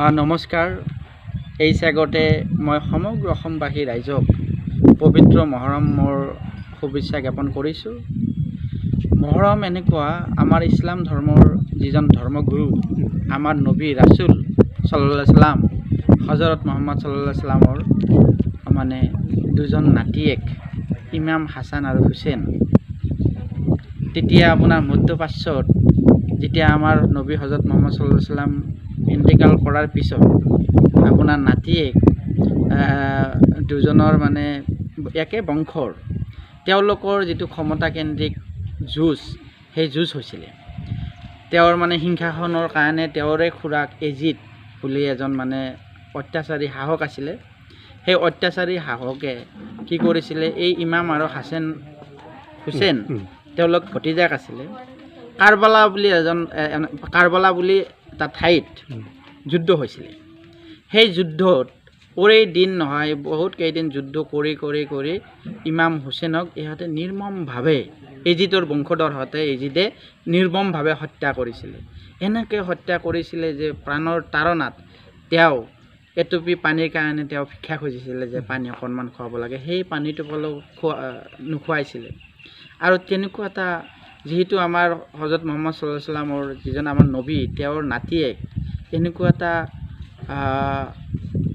নমস্কাৰ। এই চেগতে মই সমগ্ৰ অসমবাসী ৰাইজক পবিত্ৰ মহৰমৰ শুভেচ্ছা জ্ঞাপন কৰিছোঁ। মহৰম এনেকুৱা আমাৰ ইছলাম ধৰ্মৰ যিজন ধৰ্মগুৰু আমাৰ নবী ৰাছুল চাল্লাল্লাহু আলাইহি চাল্লাম হজৰত মহম্মদ চাল্লাল্লাহু আলাইহি চাল্লামৰ মানে দুজন নাতিয়েক ইমাম হাছান আৰু হুছেইন, তেতিয়া আপোনাৰ মধ্যপ্ৰাচ্যত যেতিয়া আমাৰ নবী হজৰত মহম্মদ চাল্লাল্লাহু আলাইহি চাল্লাম ইন্তেকাল কৰাৰ পিছত আপোনাৰ নাতিয়েক দুজনৰ মানে একে বংশৰ তেওঁলোকৰ যিটো ক্ষমতাকেন্দ্ৰিক যুঁজ, সেই যুঁজ হৈছিলে। তেওঁৰ মানে সিংহাসনৰ কাৰণে তেওঁৰে খুৰাক এজিদ বুলি এজন মানে অত্যাচাৰী শাসক আছিলে। সেই অত্যাচাৰী শাসকে কি কৰিছিলে, এই ইমাম আৰু হুছেইন তেওঁলোক ভতিজাক আছিলে। কাৰবালা বুলি এজন কাৰবালা বুলি এটা ঠাইত যুদ্ধ হৈছিলে। সেই যুদ্ধত ওৰেই দিন নহয় বহুত কেইদিন যুদ্ধ কৰি কৰি কৰি ইমাম হুছেইনক ইহঁতে নিৰ্মমভাৱে এজিদৰ বংশধৰহঁতে এজিদে নিৰ্মমভাৱে হত্যা কৰিছিলে। এনেকৈ হত্যা কৰিছিলে যে প্ৰাণৰ তাৰণাত তেওঁ এটুপি পানীৰ কাৰণে তেওঁ ভিক্ষা খুজিছিলে যে পানী অকণমান খুৱাব লাগে, সেই পানীটোপালো খোৱা নোখোৱাইছিলে। আৰু তেনেকুৱা এটা যিহেতু আমাৰ হজৰত মহম্মদ চাল্লাল্লাহু আলাইহি চাল্লামৰ যিজন আমাৰ নবী তেওঁৰ নাতিয়েক এনেকুৱা এটা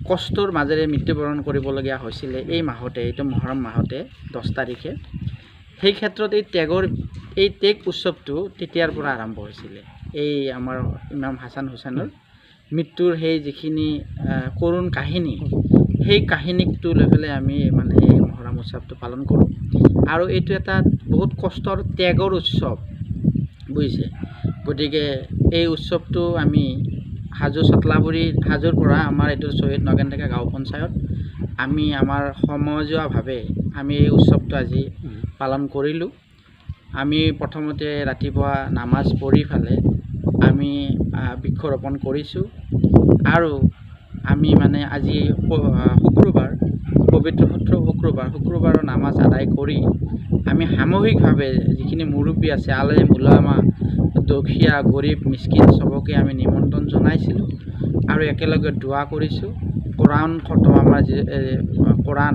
কষ্টৰ মাজেৰে মৃত্যুবৰণ কৰিবলগীয়া হৈছিলে এই মাহতে, এইটো মহৰম মাহতে 10 তাৰিখে। সেই ক্ষেত্ৰত এই ত্যাগৰ এই ত্যাগ উৎসৱটো তেতিয়াৰ পৰা আৰম্ভ হৈছিলে। এই আমাৰ ইমাম হাছান হুছেইনৰ মৃত্যুৰ সেই যিখিনি কৰুণ কাহিনী, সেই কাহিনীকটো লৈ পেলাই আমি মানে এই মহৰম উৎসৱটো পালন কৰোঁ। আৰু এইটো এটা বহুত কষ্টৰ ত্যাগৰ উৎসৱ, বুজিছে। গতিকে এই উৎসৱটো আমি হাজো চতলাবুৰী হাজোৰ পৰা আমাৰ এইটো শ্বহীদ নগেন ডেকা গাঁও পঞ্চায়ত আমি আমাৰ সমজুৱাভাৱে আমি এই উৎসৱটো আজি পালন কৰিলোঁ। আমি প্ৰথমতে ৰাতিপুৱা নামাজ পঢ়ি ফালে আমি বৃক্ষৰোপণ কৰিছোঁ। আৰু আমি মানে আজি শুক্ৰবাৰ, পবিত্ৰ শুক্ৰবাৰ, শুক্ৰবাৰৰ নামাজ আদায় কৰি আমি সামূহিকভাৱে যিখিনি মুৰব্বী আছে, আলেম উলামা, দুখীয়া গৰীব মিছকিন চবকে আমি নিমন্ত্ৰণ জনাইছিলোঁ আৰু একেলগে দোৱা কৰিছোঁ। কোৰাণ খতম, আমাৰ যি কোৰাণ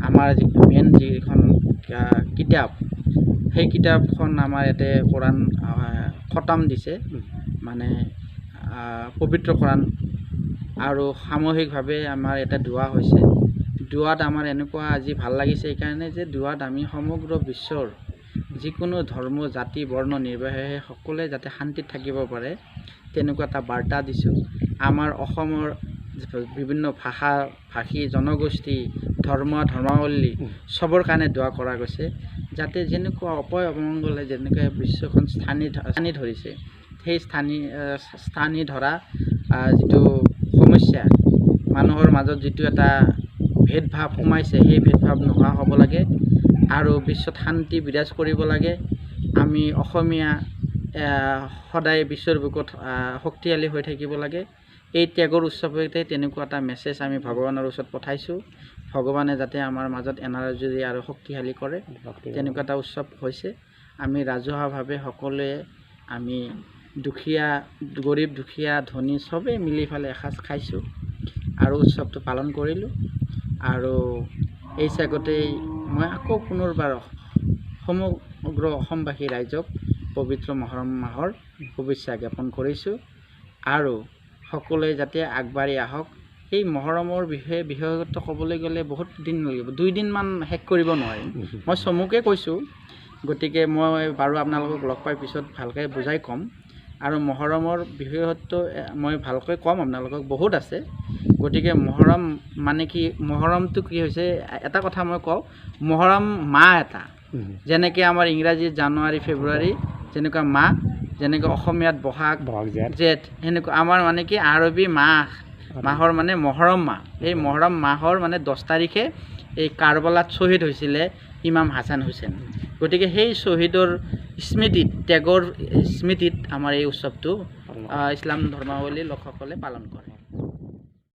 আমাৰ মেইন যিখন কিতাপ, সেই কিতাপখন আমাৰ ইয়াতে কোৰাণ খতম দিছে, মানে পবিত্ৰ কোৰাণ। আৰু সামূহিকভাৱে আমাৰ ইয়াতে দোৱা হৈছে। দোৱাত আমাৰ এনেকুৱা আজি ভাল লাগিছে এইকাৰণে যে দোৱাত আমি সমগ্ৰ বিশ্বৰ যিকোনো ধৰ্ম জাতি বৰ্ণ নিৰ্বিশেষে সকলোৱে যাতে শান্তিত থাকিব পাৰে তেনেকুৱা এটা বাৰ্তা দিছোঁ। আমাৰ অসমৰ বিভিন্ন ভাষা ভাষী জনগোষ্ঠী ধৰ্ম ধৰ্মাৱলী চবৰ কাৰণে দোৱা কৰা গৈছে, যাতে যেনেকুৱা অপয় অমংগলে যেনেকৈ বিশ্বখন স্থানী ধৰিছে, সেই স্থানী ধৰা যিটো সমস্যা মানুহৰ মাজত যিটো এটা ভেদভাৱ সোমাইছে, সেই ভেদভাৱ নোহোৱা হ'ব লাগে আৰু বিশ্বত শান্তি বিৰাজ কৰিব লাগে। আমি অসমীয়া সদায় বিশ্বৰ বুকুত শক্তিশালী হৈ থাকিব লাগে। এই ত্যাগৰ উৎসৱতে তেনেকুৱা এটা মেছেজ আমি ভগৱানৰ ওচৰত পঠাইছোঁ। ভগৱানে যাতে আমাৰ মাজত এনাজৰী আৰু শক্তিশালী কৰে তেনেকুৱা এটা উৎসৱ হৈছে। আমি ৰাজহুৱাভাৱে সকলোৱে আমি দুখীয়া গৰীব দুখীয়া ধনী চবেই মিলি পেলাই এসাঁজ খাইছোঁ আৰু উৎসৱটো পালন কৰিলোঁ। আৰু এই চেগতেই মই আকৌ পুনৰবাৰ সমগ্ৰ অসমবাসী ৰাইজক পবিত্ৰ মহৰম মাহৰ শুভেচ্ছা জ্ঞাপন কৰিছোঁ আৰু সকলোৱে যাতে আগবাঢ়ি আহক। এই মহৰমৰ বিষয়ে বিশেষত্ব ক'বলৈ গ'লে বহুত দিন লাগিব, দুইদিনমান শেষ কৰিব নোৱাৰিম, মই চমুকে কৈছোঁ। গতিকে মই বাৰু আপোনালোকক লগ পাই পিছত ভালকৈ বুজাই ক'ম। আৰু মহৰমৰ বিশেষত্ব মই ভালকৈ ক'ম আপোনালোকক, বহুত আছে। গতিকে মহৰম মানে কি, মহৰমটো কি হৈছে এটা কথা মই কওঁ, মহৰম মাহ এটা, যেনেকৈ আমাৰ ইংৰাজীত জানুৱাৰী ফেব্ৰুৱাৰী যেনেকুৱা মাহ, যেনেকৈ অসমীয়াত বহাগ জেঠ, সেনেকুৱা আমাৰ মানে কি আৰবী মাহ, মাহৰ মানে মহৰম মাহ। এই মহৰম মাহৰ মানে 10 তাৰিখে এই কাৰবালাত শ্বহীদ হৈছিলে ইমাম হাছান হুছেইন। গতিকে সেই শ্বহীদৰ স্মৃতিত, ত্যাগৰ স্মৃতিত আমাৰ এই উৎসৱটো ইছলাম ধৰ্মাৱলী লোকসকলে পালন কৰে।